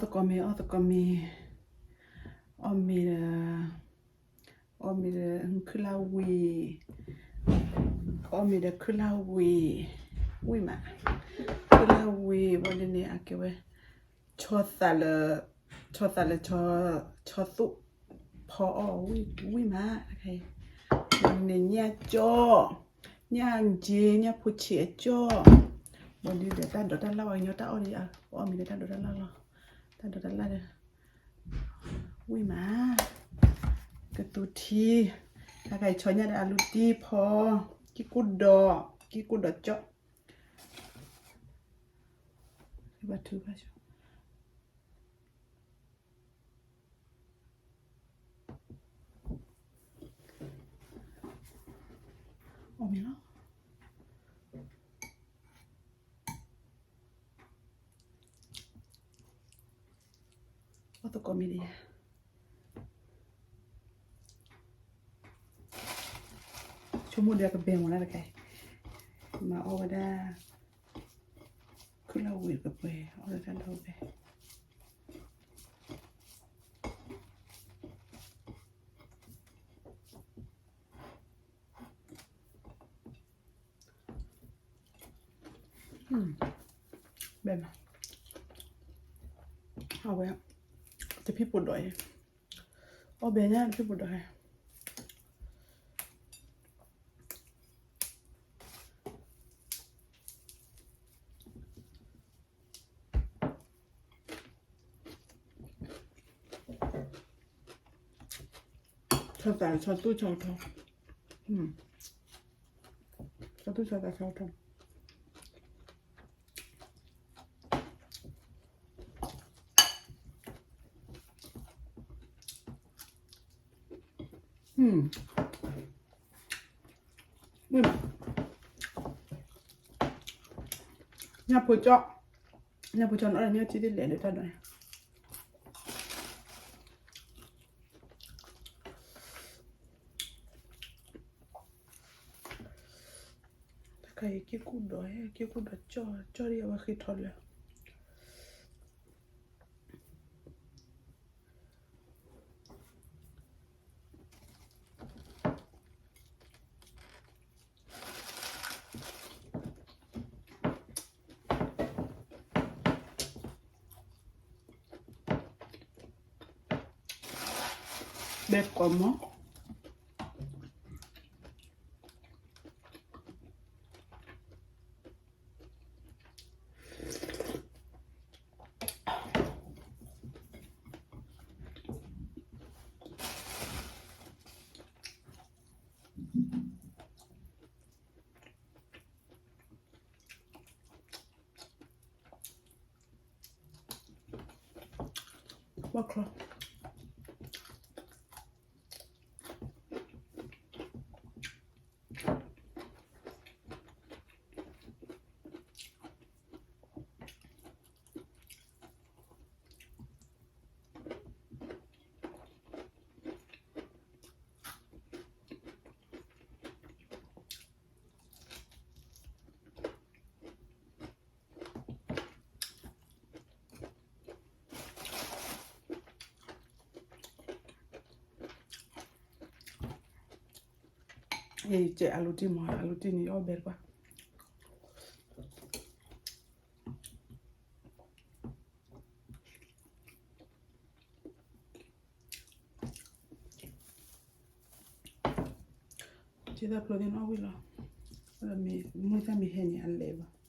သကိးမ့ၤ အီၣ်သကိးမ့ၤ, အီၣ်မ့ၤဒီး, အီၣ်မ့ၤဒီးခုလၢဝံၤ, အီၣ်မ့ၤဒီးခုလၢဝံၤ, ဝံၣ်မး, ခုလၢဝံၤ ဘၣ်ဒ်န့ၣ် အကဲဝဲ, ဆီသးလၢ, ဆီသးလၢ, ဆီသူၣ်, ဖီအီၣ်ဝံၣ်မး, န့ၣ်ညၣ်ကၠီၣ်, ညၣ်ကၠ့ ညၣ်ဖိဆံးအကၠီၣ်, ဘၣ်ဒ်ဒီးတၢ်ဒိးတၢ်လၢ်ဝဲကညီတၢ်အီၣ်ဒ်အံၤ, အီၣ်မ့ၤဒီးတၢ်ဒိးတၢ်လၢ်လီၤ, တၢ်ဒိးတၢ်လၢ်ဒီး, ဝံၣ်မး, ကသူထံ, တၢ်ခါအံၤဆီညၣ်ဒီးအလူတံၢ်ဖီ, ကံၢ်ကူၣ်ဒီး, ကံၢ်ကူၣ်ဒီးကၠီၣ်, ဘၣ်ထုဘၣ်ဆှီ အီၣ်မ့ၤလီၤ. အီၣ်သကိးမ့ၤဒံးယၤ, ဆိကမိၣ်ဒီးကဘဲမးလၢတခါအံၤ, မၤအီၣ်ဝဲဒၣ်, ခုလၢဝံၤကပှဲၤ အီၣ်လၢတၢ်ဒီဘဲ ဘဲမး, အဝဲ, တဖံၣ်ပိာ်ဒီးအံၤ, အီၣ်ဘဲညါတဖံၣ်ပိာ်ဒီးဟဲ ဆီသးဆီသူၣ်ဆီထီ, ဆီသူၣ်ဆီသးဆီထီ, ညၣ်ဖိကၠီၣ်, ညၣ်ဖိကၠီၣ်န့ၣ် အီၣ်ဒီးညၣ်ထံဒ်လဲၣ်ဒီးတၢ်ဒိးန့ၣ် တခါအံၤ က့ၢ်ကူၣ်ဒီး က့ၢ်ကူၣ်ဒီးကၠီၣ် ကၠီၣ်ဒ်အဝဲဃ့ထီလၢာ် ဘဲကိးမး ဝၣ်ချီ ယစဲးအလူတံၢ်မး အလူတံၢ်န့ၣ် ယအီၣ်ဘဲတကွၢ် က့သၢဖျိသ့ၣ်န့ၣ်အီၣ်ဝံၣ်လီၤ မုၢ်သၣ်မံၤဟဲန့ၣ် အလဲၤဘၣ် အ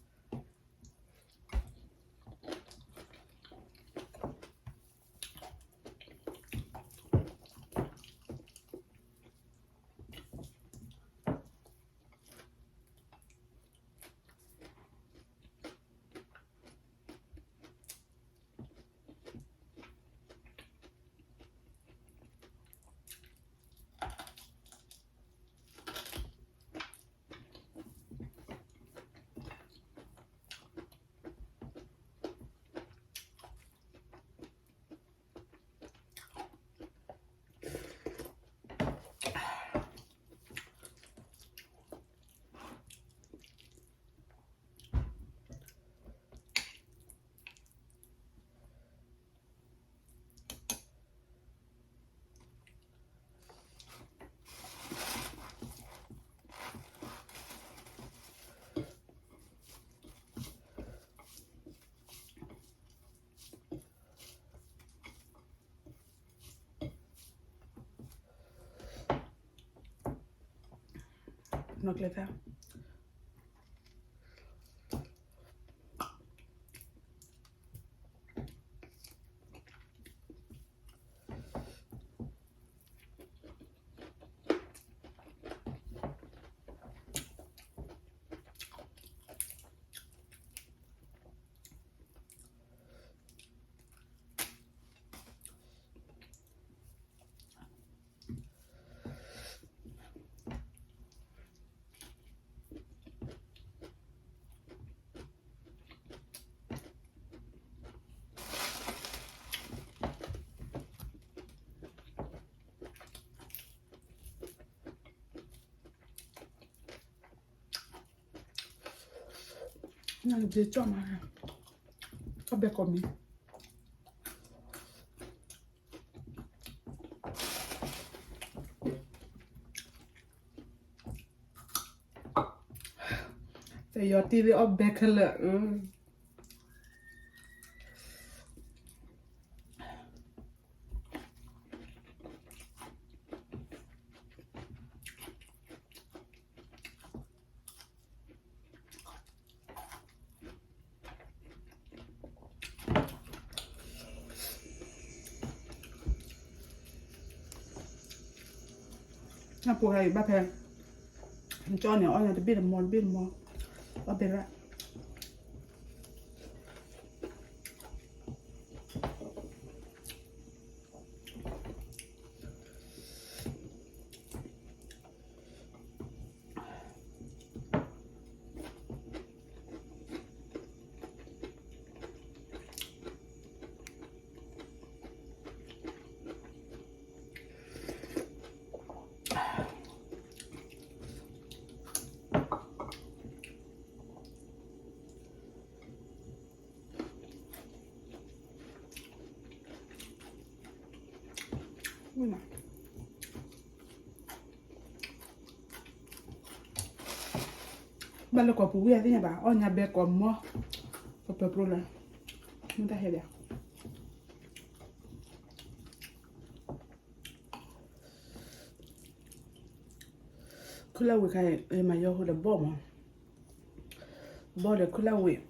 နီၢ်ကျဲသၣ် နက့ၤကၠီၣ်မး, အီၣ်ဘဲကိးမံၤ, သယီၤတံၢ်လၢအီၣ်ဘဲခဲလၢာ်. နပူၤဟဲအံၤဘၣ်ဖဲ, နကၠီၣ်န့ၣ် အီၣ်ညါတဘ့ၣ်တမီၤတဘ့ၣ်တမီၤ, အီၣ်ဘဲရၣ် ဘၣ်လၢကိးပူၤဝံၤအသ့ၣ်ညါဘၣ်, အီၣ်ညါဘဲကိးမီၤ, ပပၢၤပျိလၢ, မ့ၢ်တၢ်ဟဲဒၣ် ခုလၢဝံၤခါအံၤ မၤယီၤဟိဒီးဘီၣ်မး, ဘီၣ်ဒီးခုလၢဝံၤ,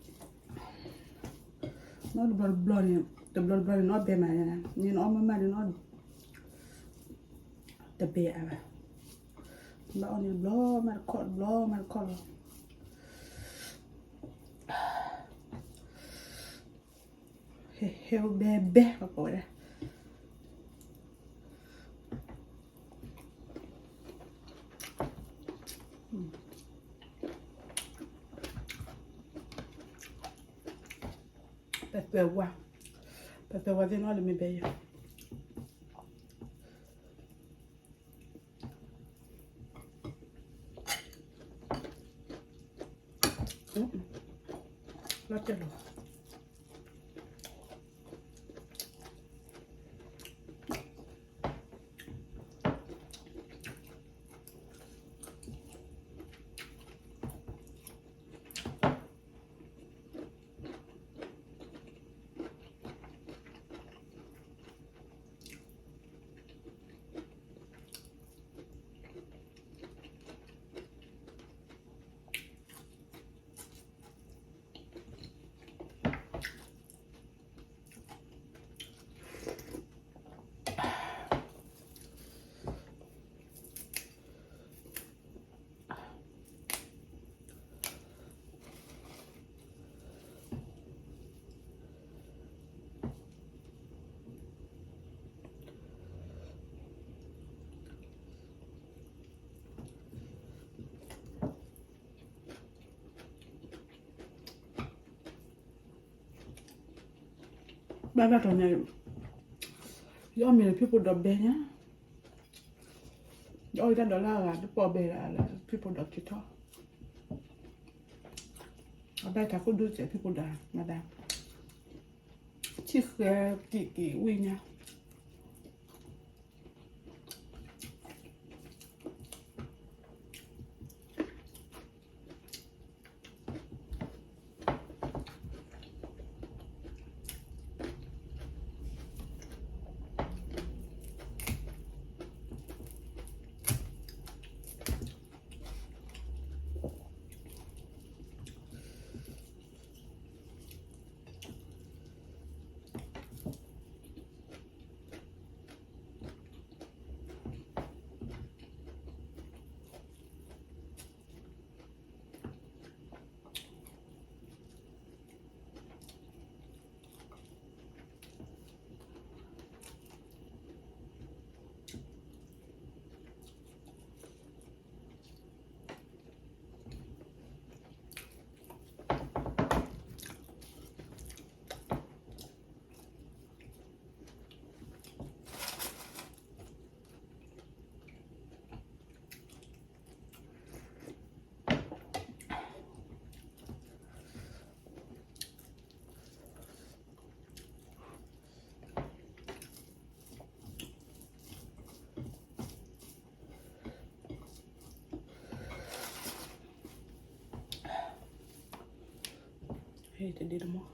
နီၢ်တဘျီတဘျီန့ၣ်, တဘျီတဘျီန့ၣ် နီၢ်ဘဲမး, န့ၣ်နအီၣ်မးမးန့ၣ် နီၢ်တဘဲအါဘၣ်, ဘၣ်အီၣ်န့ၣ်တဘျီမးတခီၣ် တဘျီမးတခီၣ်လီၤ. ဟဲ ဟဲအိၣ်ဘဲဘဲ ပကိးဝဲဒၣ်, ပသွဲဝါ, ပသွဲဝါသ့ၣ်နီၣ်လၢမ့ၢ်ဘဲယၤ လီၤတဲာ်လီၤ, ဘၣ်ဘၣ်တီၤညါ, ယအီၣ်မ့ၤလၢဖံဖိဒီးဘဲညါ, ယအီၣ်တၢ်ဒီးလၢအဂၤ တပီၢ်ဘဲလၢ ဖံဖိဒီးက့ၤထီၣ်, အဘၣ်တၢ်ခိၣ်ဒူစဲးဖံဖိဒီး မၤဒၣ်, ဆံၣ်ဃဲက့ၤက့ၤဝံၣ်ညါ တၢ် တဒ့တမီၢ်,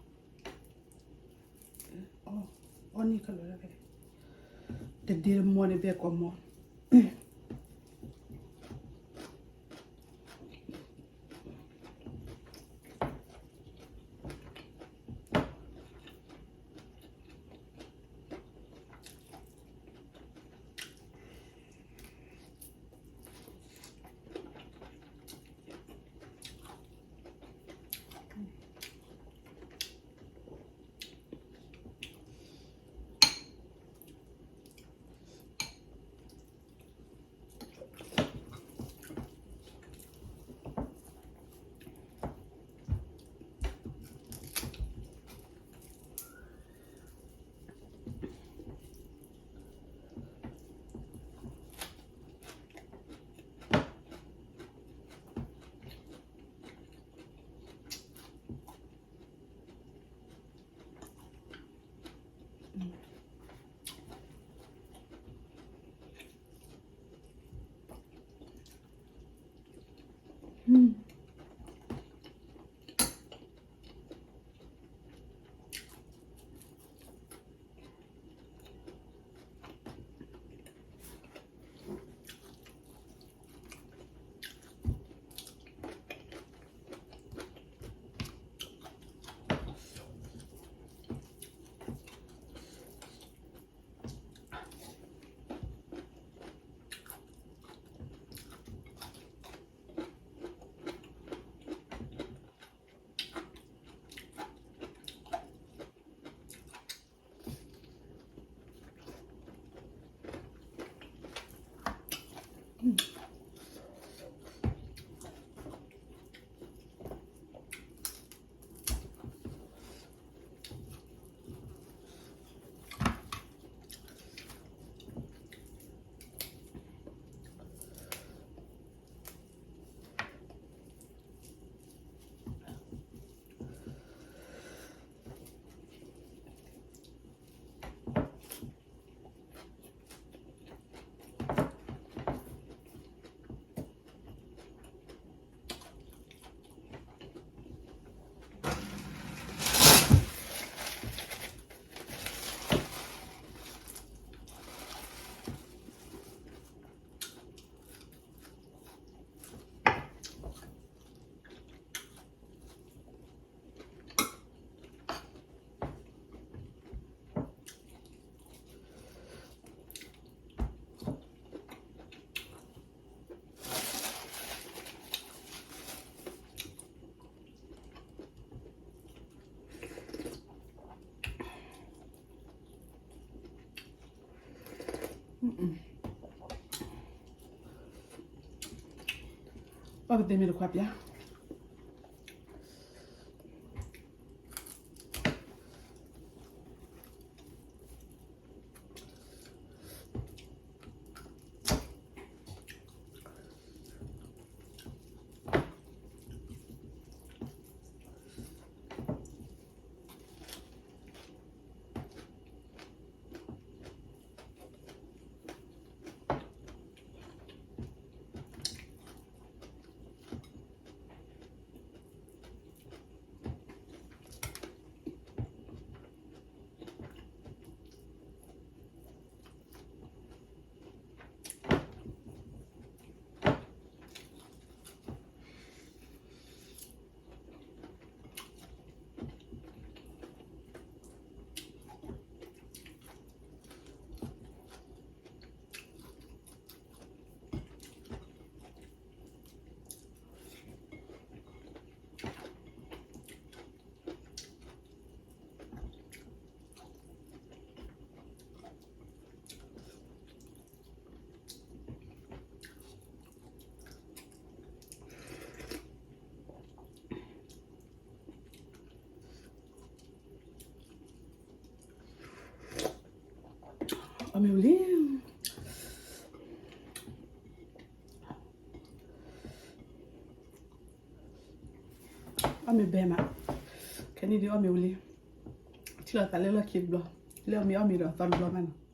အီၣ်န့ၢ်ခီလၢ်လၢ်, တဒ့တမီၢ်န့ၣ် ဘဲၣ်ကိးမီၢ်. အီၣ်ပသ့မ့ၢ်တခွါပျၢ်. အီၣ်မ့ၤဝံၤလံ, အီၣ်မ့ၤဘဲမး, ခဲနံၣ်ဒုးအီၣ်မ့ၤဝံၤလံ, ထံၣ်လီၤသးလၢလီၢ်ခံတဘျီ, လၢအမ့ၢ်အီၣ်မ့ၤဒီးသီတဘျီမးနီၤ.